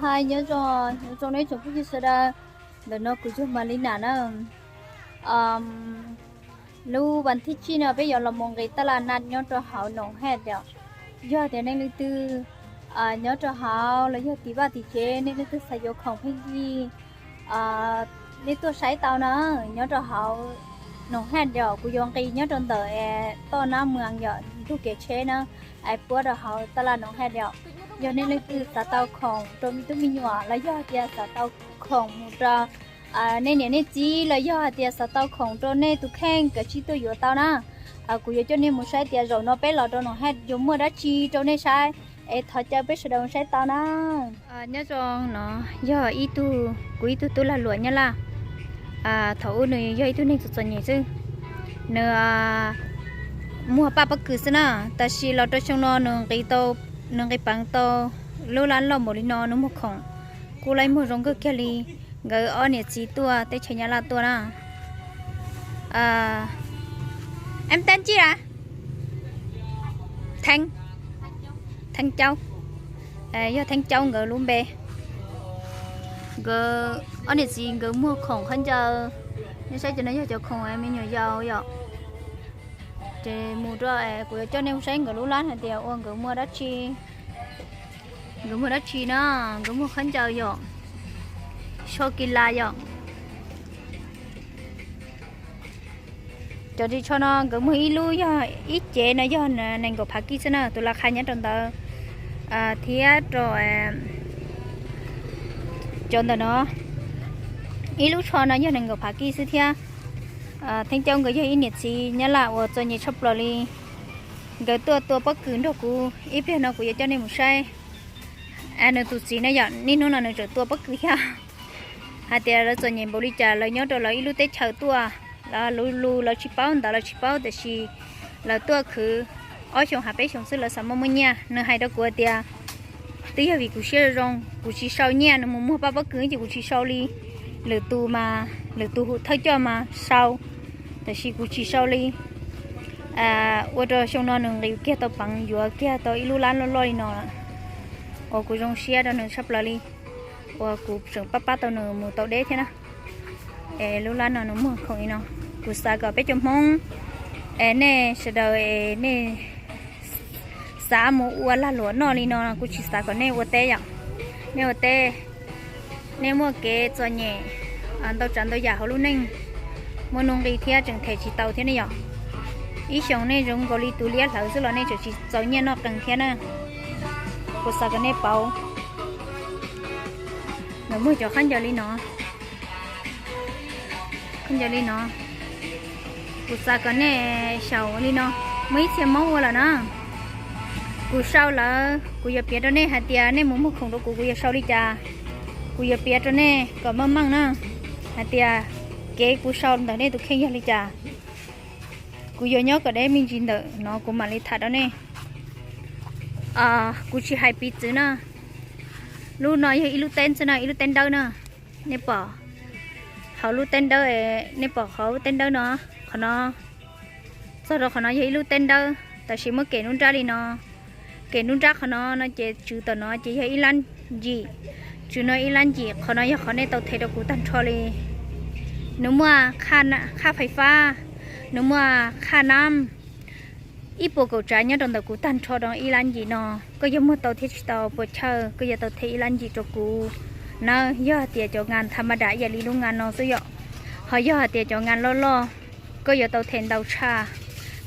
Hi, nyob zoo, nyob zoo nej tsoom phooj ywg sawv daws. Ntawm no kuv yog Malina na. Lub vas thib tsib no peb yuav los mus nqis taj laj naj nyob rau hauv Noom Haj yom. Yog tias nej leej twg nyob rau hauv los yog tim vaj tim tsev nej leej twg xav yuav khoom pheej yig, nej tuaj saib tau na. Nyob rau hauv Noom Haj yom, kuv yuav nqis nyob rau ntawm toj Nab Mwas yom, ntug kev tsheb na, es puab rau hauv taj laj Noom Haj yom. Yog nej leej twg xav tau khoom rau me tub me nyuam los yog hais tias xav tau khoom mus rau nej niam nej txiv los yog hais tias xav tau khoom rau nej tus kheej, kav tsij tuaj yuav tau na. Kuv yuav coj nej mus saib tias zaum no peb los rau Noom Haj yuav muaj dab tsi rau nej saib, es thov caw peb sawv daws mus saib tau na. Nyob zoo no yog ib tug, kuv ib tug tub lag luam Nyab Laj. Thaum ub nws yog ib tug neeg txom txom nyem xwb, nws muag paj pob kws xwb na, tab sis los rau xyoo no nws nqis tau, nws nqis peev tau lub lab loj npaum li no, nws muag khoom kuj laib muag zoo nkauj kiag li. Nkawd ob niam txiv tuaj teb chaws Nyab Laj tuaj na. Em tên chi hả? Theeb, Theeb Caub, yog Theeb Caub nkawd lub npe. Nkawd ob niam txiv nkawd muag khoom khaub ncaws, nej saib cov no yog cov khoom me nyuam yaus yom. Ces mus rau, kuv yuav coj nej mus saib nkawd lub lab hais tias ua nkawd muag dab tsi. Nkawd muag dab tsi na, nkawd muag khaub ncaws yom, so kis las yom. Cov ris tsho no nkawd muag ib lub yog ib cev no yog nees nkaum phav kij xwb na, tus las qha nyob rau ntawd thiab rau cov ntawm no. Ib lub tsho no yog nees nkaum phav kij xwb thiab. Theeb Caub nkawd yog ib niam txiv Nyab Laj uas txom nyem tshaj plaws li. Nkawd tuaj tua pob kws nrog kuv, ib pliag no kuv yuav coj nej mus saib. Nws tus txiv na yom, niaj hnub no nws tseem tua pob kws thiab. Hais tias lawv txom nyem npaum li cas, lawv nyob rau lawv ib lub teb chaws tuaj, lawv lus lus lawv tsis paub, ntawv lawv tsis paub, tiam sis lawv tuaj khwv ob xyoos hab peb xyoos xwb lawv xav muaj muaj nyiaj. Nws hais rau kuv tias, twb yog vim kuv siab zoo, kuv tsis sau nyiaj, nws mus muag paj pob kws ces kuv tsis sau li. Lwm tus mas, lwm tus thawj coj mas sau, tiam sis kuv tsis sau li. Ua rau xyoo no nws nqis kiag tau peev, yuav kiag tau ib lub lab loj loj li no, uas kuv zoo siab rau nws tshaj plaws li, uas kuv tseem pab pab tau nws mus tau deb thiab na. Es lub lab no nws muag khoom li no, kuv xav kom peb cov Hmoob, es nej sawv daws es nej xav mus ua lag luam noj li no, kuv tsis xav kom nej ua teb yom. Nej ua teb, nej muaj kev txom nyem ntau tsav ntau yam hauv lub neej, muaj nuj nqis thiab tseem them tsis tau thiab ne yom. Ib xyoos nej zoo nkaus li tus liab hlawv xwb los nej tseem tsis txaus nyiaj noj qees thiab na. Kuv xav kom nej paub, nkawd muag cov khaub ncaws li no, khaub ncaws li no. Kuv xav kom nej xyaum li no, muaj ib txhia Hmoob ua lawm na. Kuv sau lawm, kuv yuav piav rau nej hais tias nej mus muag khoom rau kuv, kuv yuav sau li cas. Kuv yuav piav rau nej kom meej meej na, hais tias kev kuv sau ntawm nej tus kheej yog li cas. Kuv yuav nyob kom deb me ntsis ntawm no kuv mam li tham rau nej. Kuv tsis hais piv txwv na. Lub no yog ib lub teeb xwb na, ib lub teeb dawb na. Nej pom hauv lub teeb dawb, nej pom hauv lub teeb dawb no, qhov no, txog rau qhov no yog ib lub teeb dawb, tab sis muab kem nruab nrab li no. Kem nruab nrab qhov no no ces tswv tom no ces yog ib lab ncim, tswv no ib lab ncim, qhov no yog qhov nej tau them rau kuv tag nrho li. Nws muaj khaj fais fab, nws muaj khaj nab, ib puas kaum tsav nyob rau ntawm kuv tag nrho rau ib lab ncim no. Koj yog muag tau thiab tsis tau puas chawj, koj yuav tau them ib lab ncim rau kuv na. Yog hais tias cov ngas tha ma das ib yam li lub ngas no xwb yom, ho yog hais tias cov ngas loj loj, koj yuav tau them ntau tshaj.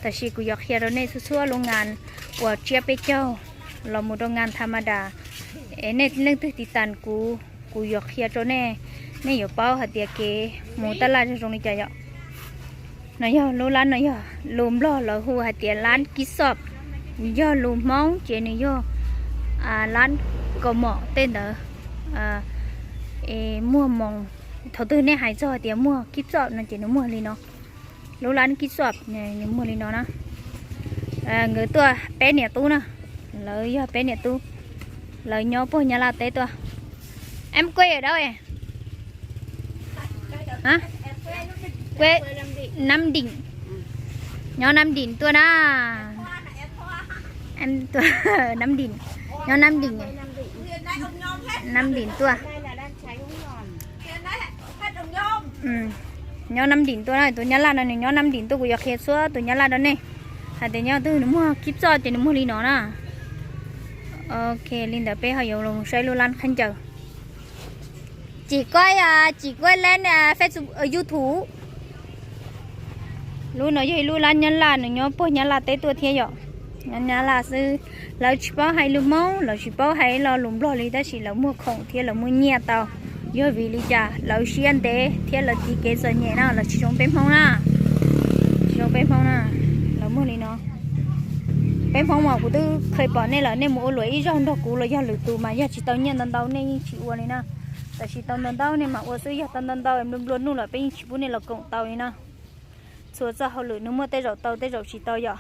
Tab sis kuv yuav qhia rau nej txhua txhua lub ngas uas tsiab peb caug los mus rau ngas tha ma das. Es nej leej twg tiv tas kuv, kuv yuav qhia rau nej, nej yuav paub hais tias kev mus taj laj zoo zoo li cas yom. No yog lub lab no yog lus Nplog lawv hu hais tias lab kib xob, yog lus Hmoob ces nws yog lab kaus mom tej ntawd. Muag moos, thaum twg nej hais txog hais tias muag kib xob no ces nws muag li no. Lub lab kib xob nws muag li no na. Nkawd tuaj peb niam tub na, lawv yog peb niam tub, lawv nyob puag Nyab Laj teb tuaj. Em quê ở đâu em? Hả? Quê Nam Định. Nyob Nam Định tuaj na. Em tuaj Nam Định. Nyob Nam Định. Nam Dim tuaj. Nyob Nam Dim tuaj na, tus Nyab Laj no nws nyob Nam Dim tuaj, kuv yuav qhia txhua tus Nyab Laj rau nej hais tias nyob twg nws muag kib txoj ces nws muag li no na. Ok, li ntawd peb ho yuav los saib lub lab khaub ncaws. Chỉ có, à, chỉ có lên, à, Facebook, ờ, YouTube. Lub no yog ib lub lab Nyab Laj, nws nyob puag Nyab Laj teb tuaj thiab yom. Nyob Nyab Laj xwb, lawv tsis paub hais lus Hmoob, lawv tsis paub hais lo lus Nplog li, tab sis lawv muag khoom thiab lawv muaj nyiaj tau. Yog vim li cas lawv siab ntev thiab lawv tiv kev txom nyem na, lawv tsis zoo peb Hmoob na. Tsis zoo peb Hmoob na, lawv muag li no. Peb Hmoob mas kuv twb kheev pom nej lawm, nej mus ua luam ib zaug nrog kuv los yog lwm tus mas yog tsis tau nyiaj ntau ntau nej yeej tsis ua li na. Tam sis tau ntau ntau nej mam ua xwb, yog tau ntau ntau nplua nplua nuj lawm peb yeej tsis pub nej los koom tau li na. Txhua txoj hauj lwm nws muaj tej zaum tau tej zaum tsis tau yom.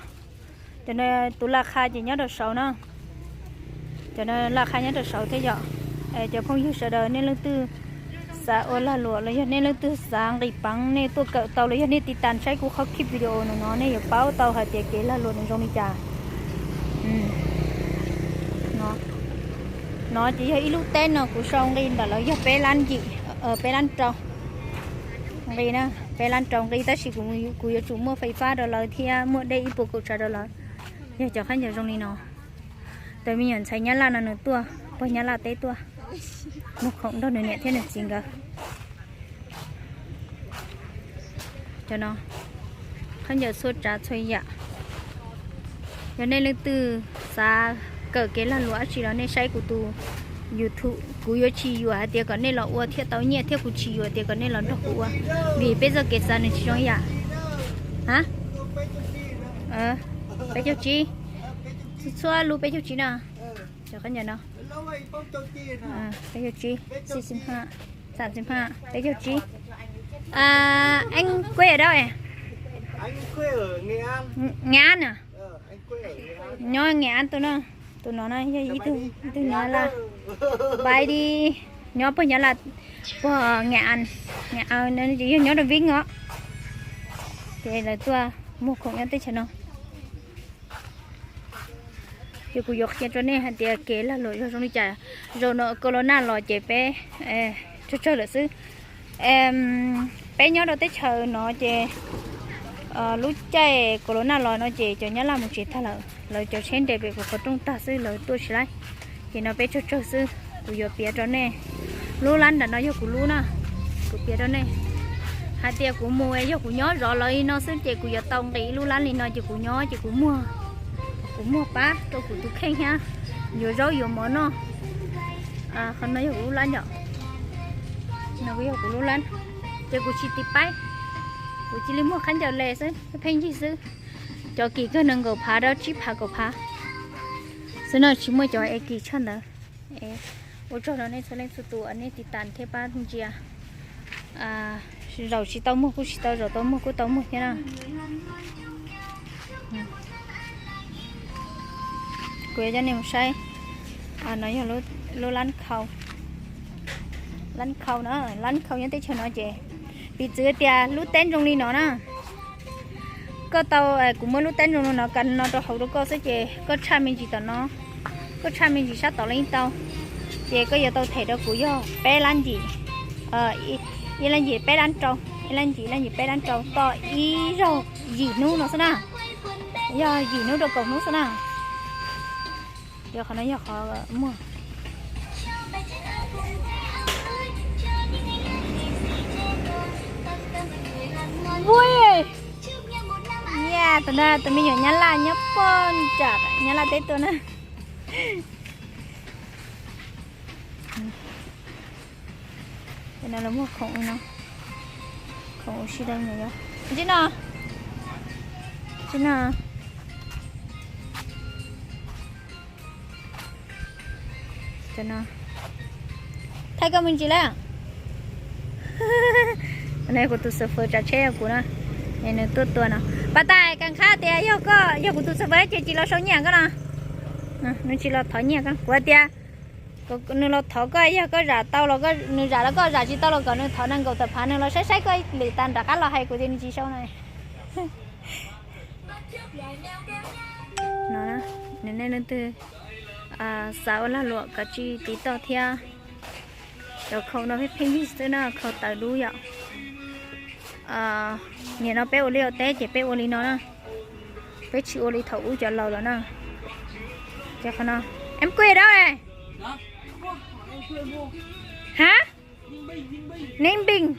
Cov no tus laj qha ces nyob rau saud na. Cov no laj qha nyob rau saud thiab yom. Cov phooj ywg sawv daws nej leej twg xav ua lag luam los yog nej leej twg xav nqis peev nej tuaj kawm tau los yog nej tiv tas saib kuv qhov clip video no no nej yuav paub tau hais tias kev lag luam nws zoo li cas. No ces yog ib lub teb no kuv sau nqi ntawm lawv yog peb lab yim, peb lab rau. Nqi na, peb lab rau nqi tab sis kuv yuav tsum muaj fais fab rau lawv thiab muaj dej ib puas kaum tsav rau lawv. Yog cov khaub ncaws zoo li no. Tus me nyuam ntxhais Nyab Laj no nws tuaj puag Nyab Laj teb tuaj, muag khoom nrog nws niam thiab nws txiv nkawd. Cov no, khaub ncaws txhua tsav txhua yam. Yog nej leej twg xav kawm kev lag luam dab tsi los nej saib kuv tus YouTube, kuv yuav tsis yuam hais tias kom nej los ua thiaj tau nyiaj thiab kuv tsis yuam tias kom nej los nrog kuv ua, vim peb txoj kev xav nws tsis zoo yam. Ha, peb caug tsib, txhua lub peb caug tsib na. Cov khaub ncaws no, peb caug tsib, xis xis ha, xam xis ha, peb caug tsib. Anh quê ở đâu em? Nghệ An à? Nyob Nghệ An tus no, tus no na yog ib tug, ib tug Nyab Laj. Pais di, nyob puag Nyab Laj, puag Nghệ An, Nghệ An, yog nyob rau Vib os. Ces lawv tuaj muag khoom nyob teb chaws no. Ces kuv yuav qhia rau nej hais tias kev lag luam yog zoo li cas. Zaum no corona los ces peb tsawg tsawg lawm xwb. Peb nyob rau teb chaws no ces lub caij corona los no ces cov Nyab Laj mus tsev tag lawm, lawv cov tsheb nres pem kuv qhov rooj tag xwb lawv tuaj tsis laib. Ces no peb tsawg tsawg xwb, kuv yuav piav rau nej. Lub lab nram no yog kuv lub na, kuv piav rau nej hais tias kuv mus yog kuv nyob zov lawv li no xwb ces kuv yuav tau nqis ib lub lab li no ces kuv nyob ces kuv muag, kuv muag pab rau kuv tus kheej thiab yuav zaub yuav mov noj. Qhov no yog kuv lub lab yom, no kuv yog kuv lub lab, ces kuv tsis tiv paib, kuv cia li muag khaub ncaws le xwb, pheej yig xwb. Cov kim kawg nees nkaum phav rau tsib phav kaum phav xwb no, tsis muaj cov es kim tshaj ntawd. Ua tsaug rau nej txhua leej txhua tus uas nej tiv tas thiab pab ntsia. Zaum tsis tau muag kuj tsis tau, zaum tau muag kuj tau muag thiab na. Kuv yuav coj nej mus saib, no yog lub lab khau, lab khau na, lab khau nyob teb chaws no ces piv txwv tias lub teb zoo li no na. Koj tau, kuv muab lub teb zoo li no ka no rau hauv rau koj xwb ces koj tshaj me ntsis tom no, koj tshaj me ntsis sab tom leej tau, ces koj yuav tau them rau kuv yog peb lab yim, ib lab yim peb lab rau, ib lab yim, ib lab yim peb lab rau toj ib zaug yim hnub no xwb na. Yog yim hnub rau kaum hnub xwb na. Yog qhov no yog qhov muag. Ua, tus no tus me nyuam Nyab Laj nyob puag nram Nyab Laj teb tuaj na. Ces no lawv muag khoom li no, khoom ua si rau me nyuam yaus. Tsis no, tsis no. Thaij koj me ntsis lawm. No kuv tus xov fwv tsav tsheb yog kuv na, es nws tuaj tua no. Pas tas kas khab tias yog koj, yog kuv tus xov fwv ces tsis los sau nyiaj koj no. Nws tsis los thov nyiaj koj, kuv tias nws los thov koj, yog koj zam tau los nws zam, los koj zam tsis tau los kom nws thov nees nkaum tawm phav, nws los saib saib koj lwm tas nram qab los hais kuv tias nws tsis sau na. No, nws nej leej twg Xav ua lag luam kav tsij tiv toj thiab. Cov khau no pheej pheej yig xwb na, khau tawv dub yom. Nim no peb ua liaj ua teb ces peb ua li no na, peb tsis ua li thaum ub cov laus lawm na. Ces qhov no, em quên ở đâu này? Hả? Ninh Bình.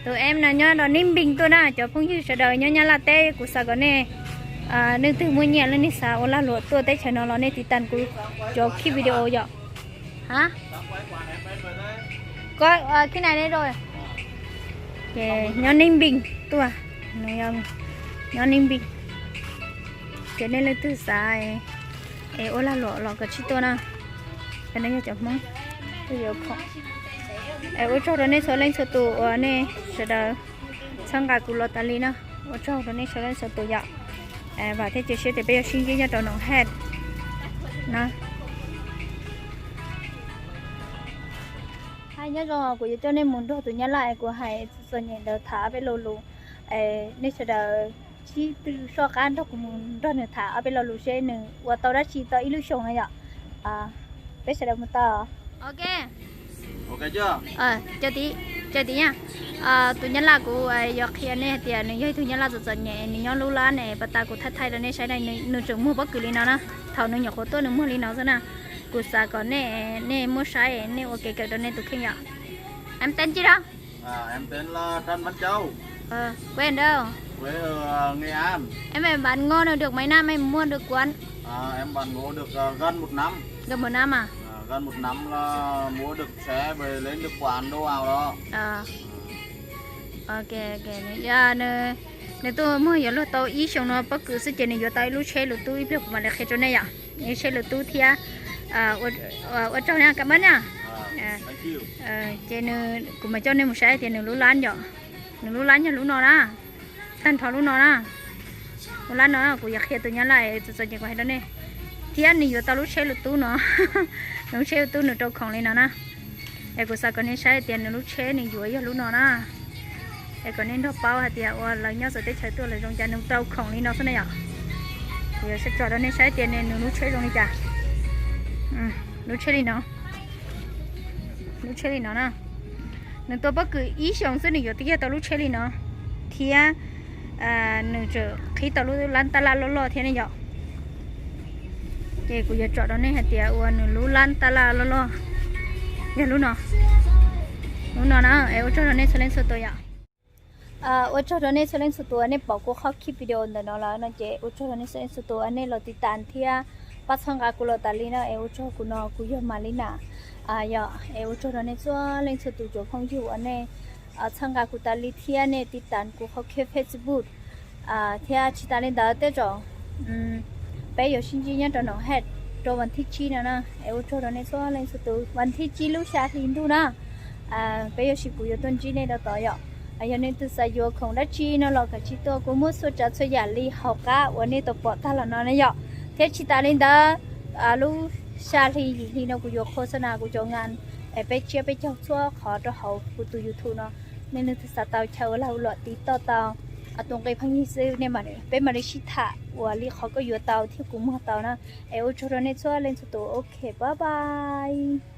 Tụi em nyob rau Ninh Bình tuaj na, cov phooj ywg sawv daws nyob Nyab Laj teb, kuv xav kom nej, nej twg muaj nyiaj los nej xav ua lag luam tuaj teb chaws no los nej tiv tag kuv cov clip video yom. Hả? Có, khi này đây rồi. Ces nyob Ninh Bình tuaj, nyob Ninh Bình. Ces nej leej twg xav es ua lag luam los kav tsij tuaj na. Cov no yog cov Hmoob. Es ua tsaug rau nej txhua leej txhua tus uas nej sawv daws txhawb nqa kuv los tas li na. Ua tsaug rau nej txhua leej txhua tus yom. Vam thiab cia siab tias peb yuav sib ntsib nyob rau noo hej na. Hais nyob zoo, kuv yuav coj nej mus nrog tus nyab laj es kuv hais txom txom nyem ntawd tham ob peb lo lus. Nej sawv daws sib tw soj qab nrog kuv mus nrog nws tham ob peb lo lus seb nws ua tau dab tsi tau ib lub xyoos no yom. Peb sawv daws mus tau. Tus nyab laj kuv yuav qhia nej hais tias nws yog ib tug nyab laj txom txom nyem, nws nyob lub lab ne, pas tas kuv thaij thaij rau nej saib na, nws tseem muag pob kws li no na. Thaum nws nyuam qhuav tuaj nws muag li no xwb na. Kuv xav kom nej, nej muab saib nej ua kev kawm rau nej tus kheej yom. Em tên chi đó? Em tên là Trần Văn Châu. Quê ở đâu? Quê ở Nghệ An. Em, em bán ngô này được mấy năm em mua được quán? À, em bán ngô được à, gần một năm. Gần một năm à? À, gần một năm là mua được xe về lên được quán đồ vào đó. Ờ. Ok, ok. Nws, nws tuaj muag yuav luag tau ib xyoos no pob kws xwb ces nws yuav tau ib lub tsheb lus tub, ib pliag kuv mam li qhia rau nej yom. Ib tsheb lus tub thiab. Ua tsaug na, cảm ơn nha. Ces kuv mam coj nej mus saib tias nws lub lab yom. Nws lub lab yog lub no na. Tag nrho lub no na. Lub lab no kuv yuav qhia tus nyab laj txom txom nyem kuv hais rau nej. Thiab nws yuav tau lub tsheb lus tub no. Nws lub tsheb lus tub nws rau khoom li no na. Es kuv xav kom nej saib tias nws lub tsheb nws yuav yog lub no na. Es kom nej nrog paub hais tias ua lawv nyob txawv teb chaws tuaj lawv zoo cas nws rau khoom li no xwb na yom. Kuv yuav tso rau nej saib tias nws lub tsheb zoo li cas. Lub tsheb li no. Lub tsheb li no na. Nws tua pob kws ib xyoos xwb nws yuav tau, yog tau lub tsheb li no. Thiab nws tseem qhib tau lub lab tab laj loj loj thiab ne yom. Ces kuv yuav tso rau nej hais tias ua nws lub lab tab laj loj loj yog lub no. Lub no na, es ua tsaug rau nej txhua leej txhua tus yom. Ua tsaug rau nej txhua leej txhua tus nej pom kuv qhov clip video ntawm no lawm no ces ua tsaug rau nej txhua leej txhua tus nej los tiv tas thiab pab txhawb nqa kuv los tas li na. Es ua tsaug, kuv no kuv yog Malina. Yog es ua tsaug rau nej txhua leej txhua tus cov phooj ywg uas nej txhawb nqa kuv tas li thiab nej tiv tas kuv qhov clip Facebook. Thiab tsis tas li ntawd tej zaum peb yuav sib ntsib nyob rau noo hej rau vas thib tsib no na. Es ua tsaug rau nej txhua leej txhua tus, vas thib tsib lub xya hli ntuj na. Peb yuav sib, kuv yuav tuaj ntsib nej rau tod yom. Yog nej twg xav yuav khoom dab tsi no los kav tsij tuaj, kuv muab txhua tsav txhua yam li hauv qab uas nej tau pom tag los no ne yom. Thiab tsis tas li ntawd, lub xya hli yim hli no kuv yuav khos xab nas kuv cov ngas es peb tsiab peb caug txhua qhov rau hauv kuv tus YouTube no. Nej leej twg xav tau chaw ua lag ua luam tiv toj tau tus nqi pheej yig xwb, peb mam li sib tham ua li qhov koj yuav tau thiab kuv muag tau na. Es ua tsaug rau nej txhua leej txhua tus, ok, bye bye.